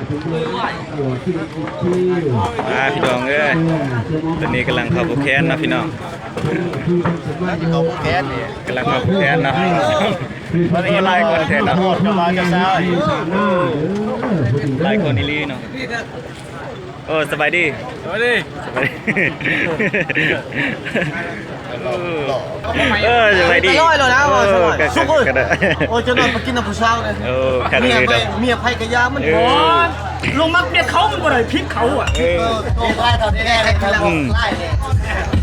ອ່າ ພີ່ນ້ອງເອີຍ ຕອນນີ້ກຳລັງເຂົ້າຜູກແຂນເນາະພີ່ນ້ອງ ເຂົ້າຜູກແຂນນີ້ ກຳລັງເຂົ້າຜູກແຂນເນາະ ຕອນນີ້ຫຼາຍຄົນແທ້ເນາະ ຫຼາຍຄົນອີ່ຫຼີເນາະ. ໂອ້ ສະບາຍດີ ສະບາຍດີ ສະບາຍດີ ເອີ ສະບາຍດີ ໂອ້ ສະບາຍ ໂອ້ ຈັກໜ່ອຍໄປກິນນຳຜູ້ສາວເລີຍ ໂອ້ ຄັກເລີຍ ເມຍໃຜກະຢ່າມັນ ເອີ ລົງມັກເມຍເຂົາມັນບໍ່ໄດ້ ຜິດເຂົາອະ ເອີ ອືມ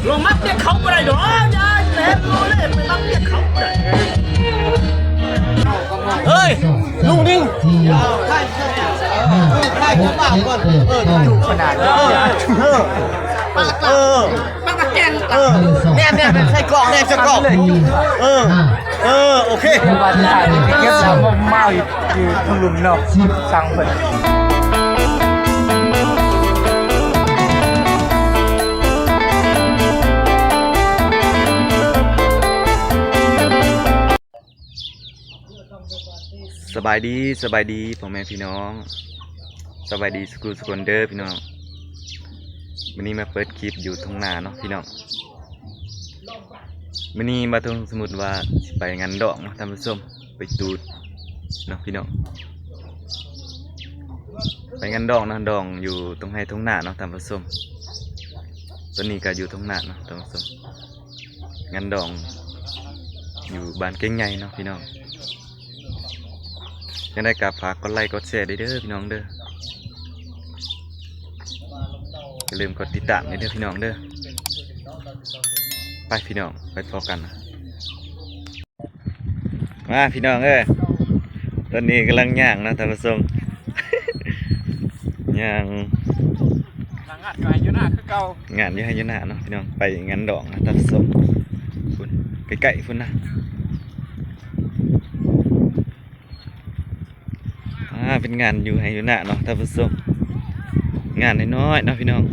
ລົງມັກເມຍເຂົາບໍ່ໄດ້ດອກ ຢ່າແຫຼະ ໂລເລໄປມັກເມຍເຂົາບໍ່ໄດ້. ເຮີ້ຍ ລຸງດິງ ເອີ ເອີ ເອີ ເອີ ປາກກະແກ່ງ ເອີ ແມ່ນໆ ໃສ່ກອງແດ່ ໃສ່ກອງ ເອີ ເອີ ໂອເຄ ເກັບມາຢູ່ ຢູ່ທາງລຸ່ມເນາະ ສັ່ງເພິ່ນ. ສະບາຍດີ ສະບາຍດີພໍ່ແມ່ພີ່ນ້ອງ ສະບາຍດີສຸຂູສຸຄົນເດີພີ່ນ້ອງ. ມື້ນີ້ມາເປີດຄລິບຢູ່ທົ່ງນາເນາະພີ່ນ້ອງ. ມື້ນີ້ມາທົ່ງ ສົມມຸດວ່າຊິໄປງານດອງເນາະທ່ານຜູ້ຊົມ ໄປຕູດເນາະພີ່ນ້ອງ ໄປງານດອງເນາະ ດອງຢູ່ທົ່ງໄຮ່ທົ່ງນາເນາະທ່ານຜູ້ຊົມ. ຕອນນີ້ກະຢູ່ທົ່ງນາເນາະທ່ານຜູ້ຊົມ ງານດອງຢູ່ບ້ານເກັງໃຫຍ່ເນາະພີ່ນ້ອງ. ຈັ່ງໃດກະຝາກກົດໄລກົດແຊເດີພີ່ນ້ອງເດີ ຢ່າລືມກົດຕິດຕາມເດີພີ່ນ້ອງເດີ. ໄປພີ່ນ້ອງ ໄປພໍ້ກັນ ມາພີ່ນ້ອງເອີຍ ຕອນນີ້ກຳລັງຍ່າງເນາະທ່ານຜູ້ຊົມ ຍ່າງ ງານຢູ່ໄຮ່ຢູ່ນາຄືເກົ່າ ງານຢູ່ໄຮ່ຢູ່ນາເນາະພີ່ນ້ອງ ໄປງານດອງນະທ່ານຜູ້ຊົມ ພຸ້ນ ໃກ້ໆ ພຸ້ນນະ. ອ່າ ເປັນງານຢູ່ໄຮ່ຢູ່ນາເນາະທ່ານຜູ້ຊົມ ງານນ້ອຍໆ ເນາະພີ່ນ້ອງ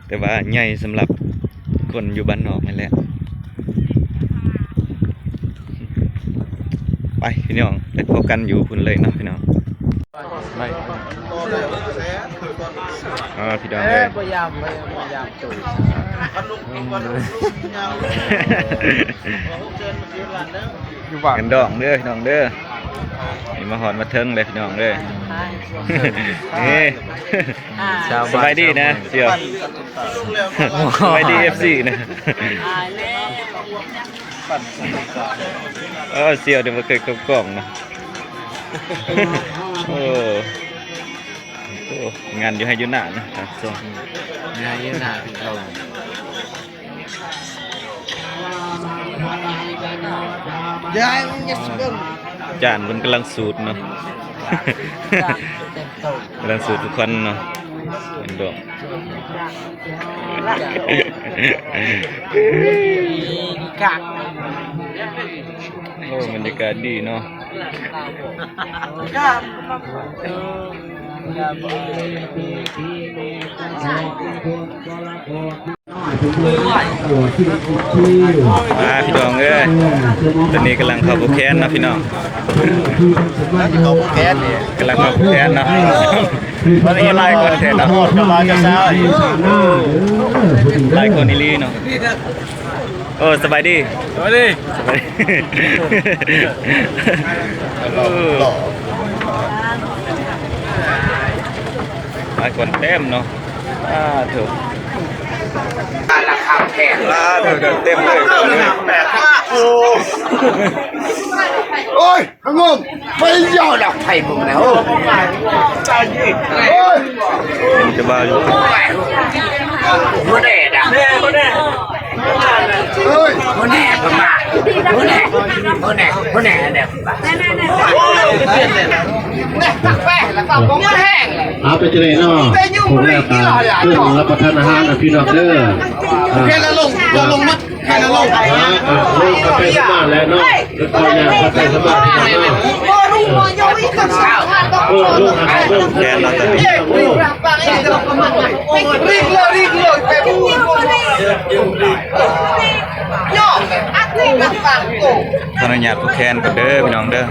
ແຕ່ວ່າໃຫຍ່ສຳລັບຄົນຢູ່ບ້ານນອກນັ້ນແຫຼະ. ໄປພີ່ນ້ອງ ໄປພົບກັນຢູ່ພຸ້ນເລີຍເນາະພີ່ນ້ອງ. ໄປ ອ່າ ພີ່ນ້ອງເອີຍ ເອີ ບໍ່ຢາມ ບໍ່ຢາມ ບໍ່ຢາມໂຕ ຢູ່ບ້ານ ງານດອງເດີພີ່ນ້ອງເດີ. ນີ້ມາຮອດມາເຖິງແລ້ວພີ່ນ້ອງເອີຍ ນີ້ ອ່າ ສະບາຍດີນະ ສຽວ ສະບາຍດີ ເອັຟຊີ ນະ. ເອີ ສຽວນີ້ບໍ່ເຄີຍເຂົ້າກ້ອງນະ. ໂອ້ ໂອ້ ງານຢູ່ໄຮ່ຢູ່ນານະທ່ານຜູ້ຊົມ ງານຢູ່ນາພີ່ນ້ອງ. ຈານເພິ່ນກຳລັງສູດເນາະ ກຳລັງສູດທຸກຄົນເນາະ ເຫັນບໍ່. ໂອ້ ບັນຍາກາດດີເນາະ. ອ່າ ພີ່ນ້ອງເອີຍ ຕອນນີ້ກຳລັງເຂົ້າຜູກແຂນເນາະພີ່ນ້ອງ ກຳລັງເຂົ້າຜູກແຂນເນາະ. ຕອນນີ້ຫຼາຍຄົນແທ້ເນາະ ຫຼາຍຄົນອີ່ຫຼີເນາະ. ໂອ້ ສະບາຍດີ ສະບາຍດີ ສະບາຍດີ. ໂອ້ ຫຼາຍຄົນເຕັມເນາະ. ອ່າ ຖືກ ອ່າ ຖືກ ເຕັມເລີຍ. ໂອ້ ໂອ້ຍ ຫາງົມ ໄປເຍົາດອກໄຟມຶງນະ. ໂອ້ຍ ໂອ້ຍ ຈະວ່າຢູ່ ບໍ່ແນ່ດອກ ບໍ່ແນ່ ບໍ່ແນ່ ບໍ່ແນ່ ບໍ່ແນ່ ບໍ່ແນ່ ບໍ່ແນ່ ບໍ່ແນ່. ໂອ້ຍ ແນ່ ຕັກແປ້ງແລ້ວກໍບໍ່ມາແຫ້ງ. ເອົາ ເປັນຈັ່ງໃດເນາະ ແລ້ວກໍເຊິ່ງຮັບປະທານອາຫານນະພີ່ນ້ອງເດີ. ໂອເຄ ແລ້ວລົງ ແລ້ວລົງມາ ແຄ່ນັ້ນລົງ ອ່າ ລົງໄປສະມາດແລ້ວເນາະ. ເອີ ລົງ ເອີ ລົງ ແຄ່ນັ້ນແຫຼະ. ຂໍອະນຸຍາດຜູກແຂນກ່ອນເດີພີ່ນ້ອງເດີ.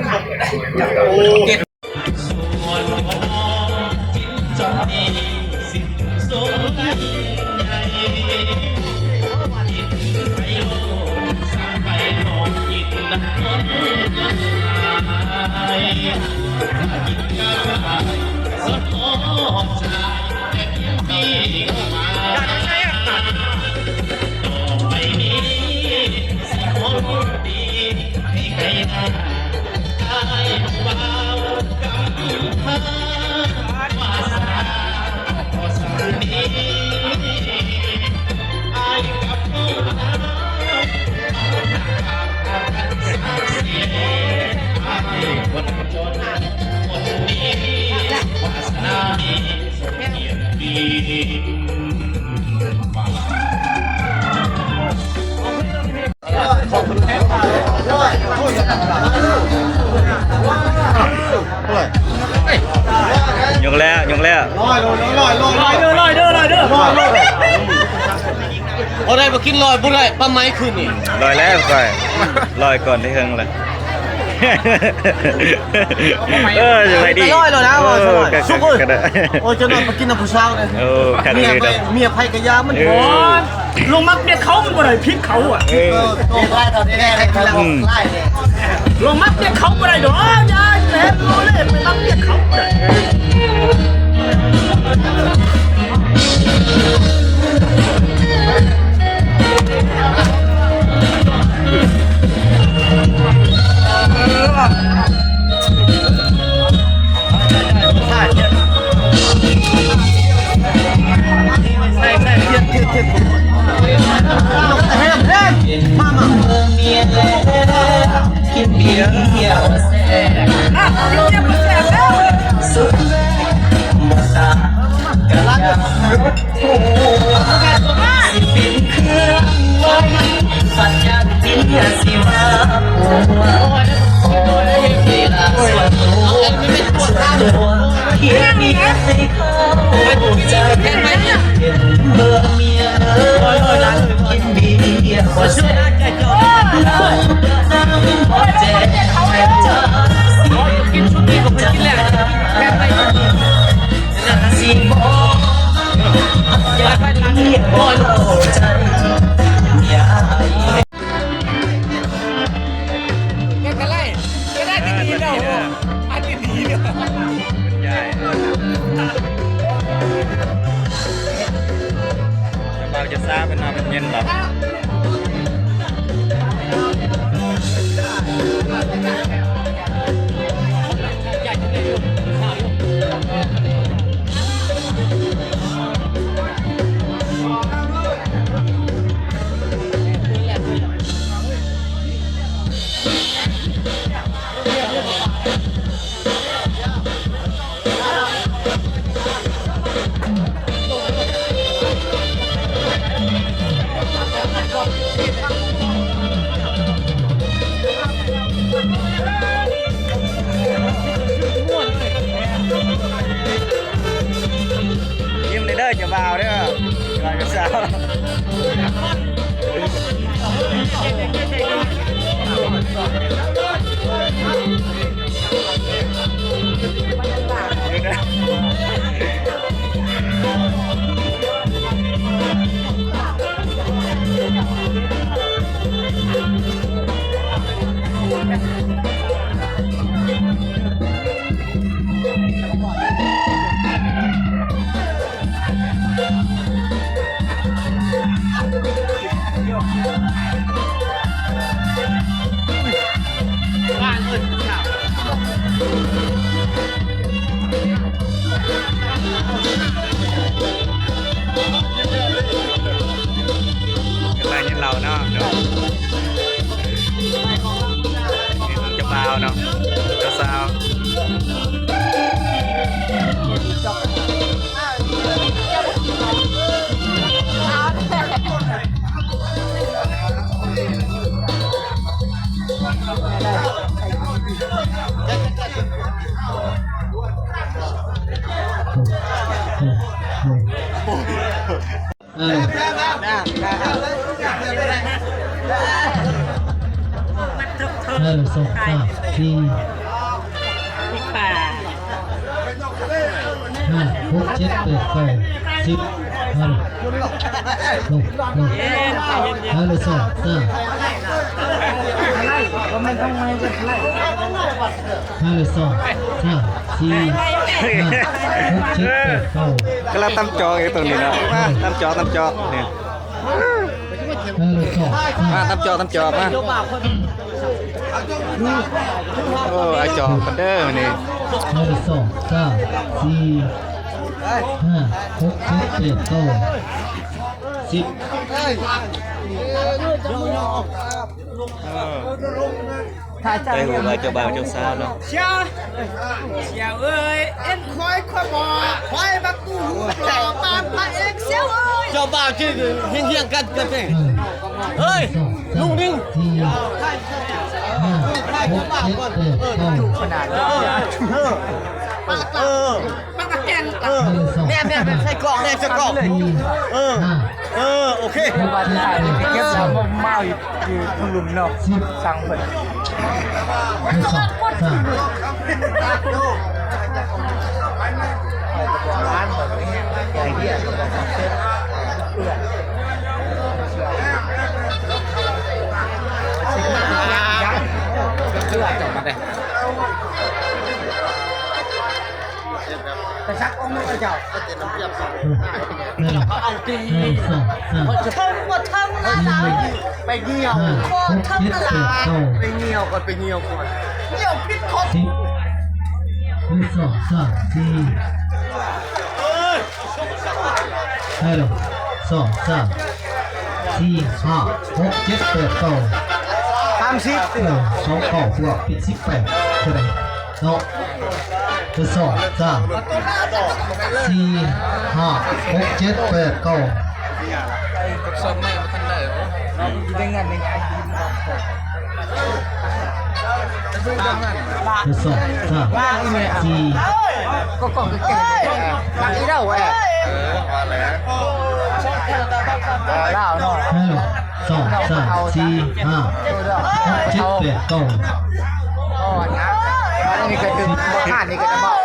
ຍົກແລ້ວ ຍົກແລ້ວ ລອຍເດີ ລອຍເດີ ລອຍເດີ ລອຍເດີ ລອຍເດີ ບໍ່ໄດ້ ບໍ່ກິນລອຍ ບໍ່ໄດ້ ປາໄມ້ຄືນນີ້ ລອຍແລ້ວຂ້ອຍ ລອຍກ່ອນທີ່ເທິງແລ້ວ. ເອີ ສະບາຍດີ ລອຍແລ້ວນະ ເອີ ສຸກເອີຍ ໂອ້ຍ ຈະນອນໄປກິນນຳຜູ້ສາວເລີຍ ໂອ້ ຄັກເລີຍ ເມຍໃຜກະຢ່າມັນ ເອີ ບໍ່ ລົງມັກເມຍເຂົາມັນບໍ່ໄດ້ ຜິດເຂົາອະ ເອີ ໂຕຫຼາຍເທົ່າແທ້ ອືມ ລົງມັກເມຍເຂົາບໍ່ໄດ້ດອກ ຢ່າແຫຼະ ໂລເລໄປມັກເມຍເຂົາບໍ່ໄດ້. ເປັນໄປໄດ້ ເປັນໄດ້ທີ່ດີແລ້ວ ອັນນີ້ດີເດີ ເຈົ້າບ່າວຈະຊາເພິ່ນເນາະ ເພິ່ນເຢັນແລ້ວ. ຍິ້ມແດ່ເດີ ເຈົ້າບ່າວເດີ ເຈົ້າບ່າວກັບສາວ. ໄປກິນເຫຼົ້າເນາະ ເຈົ້າບ່າວເນາະ ເຈົ້າສາວ. ເອີ ເອີ ສອງ ສາມ ສີ່ ຫ້າ ຫົກ ເຈັດ ແປດ ເກົ້າ ສິບ ເອົາ ລົງ ລົງ ເອົາ ສອງ ສາມ. ຫ້າ ສອງ ສາມ ສີ່ ຫ້າ ຫົກ ເຈັດ ແປດ ເກົ້າ ກຳລັງຕຳຈອກຢູ່ຕົງນີ້ເນາະ ມາຕຳຈອກ ຕຳຈອກນີ້ ຫ້າ ສອງ ສາມ ມາຕຳຈອກ ຕຳຈອກ ມາ ໂອ້ ອ້າຍຈອກກັນເດີມື້ນີ້ ຫ້າ ສອງ ສາມ ສີ່ ຫ້າ ຫົກ ເຈັດ ແປດ ເກົ້າ ສິບ ເອີ ໄດ້ຮູ້ວ່າເຈົ້າບ່າວເຈົ້າສາວເນາະ ເຊຍ ເຊຍເອີຍ ເອັນຄອຍ ຄອຍບໍ່ ຄອຍບັກຕູຫູຫຼໍ່ປານພະເອກ ເຊຍເອີຍ ເຈົ້າບ່າວຈື່ຮຽງໆກັນເກີດເປັນ ເອີຍ ລຸງດິງ ຫ້າ ຫົກ ເຈັດ ແປດ ເກົ້າ ເອີ ເອີ ປາກ ເອີ ປາກ ປາກແກງ ເອີ ແມ່ນໆ ໃສ່ກອກແດ່ ໃສ່ກອກ ເອີ ເອີ ໂອເຄ ເກັບມາ ມາຢູ່ ຢູ່ທາງລຸ່ມເນາະ ສັ່ງເພິ່ນ ໄປສັກອົງນະເຈົ້າ ເອີ ນັ້ນລະ ເອີ ເທິງບໍ່ເທິງລະລາຍ ໄປກ່ຽວ ບໍ່ເທິງລະລາຍ ໄປກ່ຽວກ່ອນ ໄປກ່ຽວກ່ອນ ກ່ຽວຜິດຄົນ ສິບ ໜຶ່ງ ສອງ ສາມ ສີ່ ເອີ ສອງ ສາມ ສີ່ ຫ້າ ຫົກ ເຈັດ ແປດ ເກົ້າ ສາມສິບ ເອີ ສອງ ເກົ້າ ບວກເປັນ ສິບແປດ ເທົ່າໃດ ເນາະ ເປັນ ສອງ ສາມ ສີ່ ຫ້າ ຫົກ ເຈັດ ແປດ ເກົ້າ ເປັນ ສອງ ສາມ ສີ່ ກໍ ກໍ ກໍ ກໍ ລາວເນາະ ເອີ ສອງ ສາມ ສີ່ ຫ້າ ຫົກ ເຈັດ ແປດ ເກົ້າ ອັນນີ້ກໍຄື ປະທານນີ້ກໍຈະເວົ້າ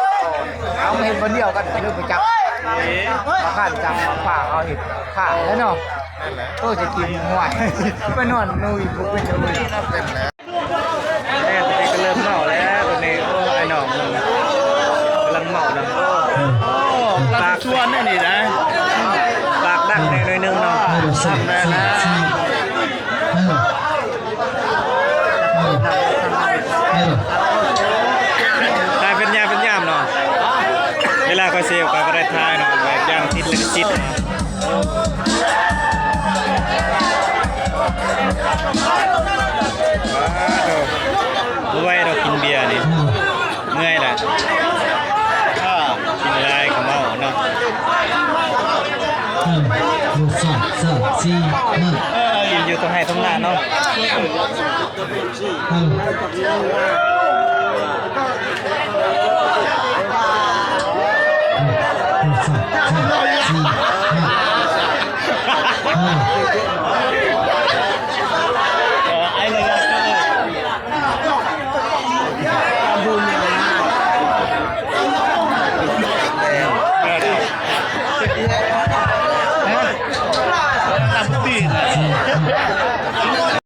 ເອົາມາເຮັດບ່ອນດຽວກັນ ເລີຍໄປຈັບ ປະທານຈັບ ພາເຮົາເຮັດ ຂ້າແລ້ວເນາະ ໂອ້ ຈະກິນຫ້ວຍ ໄປນອນນຸຍ ບໍ່ເປັນຫຍັງເລີຍ ແມ່ນ ຕອນນີ້ກໍເລີ່ມເມົາແລ້ວ ຕອນນີ້ ໂອ້ ອ້າຍນ້ອງເພິ່ນກຳລັງເມົານຳ ໂອ້ ປາກຊວນແນວນີ້ນະ ປາກດັງແດ່ໜ້ອຍໜຶ່ງເນາະ ຖ່າຍເປັນຍາມເປັນຍາມເນາະ ເວລາຂ້ອຍເຊວຂ້ອຍບໍ່ໄດ້ຖ່າຍເນາະ ແບບຢ່າງຕິດລິຂະສິດເນາະ. ເມື່ອຍດອກກິນເບຍນີ້ ເມື່ອຍລະ ກິນຫຼາຍກໍເມົາເນາະ ກິນຢູ່ທົ່ງໄຮ່ທົ່ງນາເນາະ.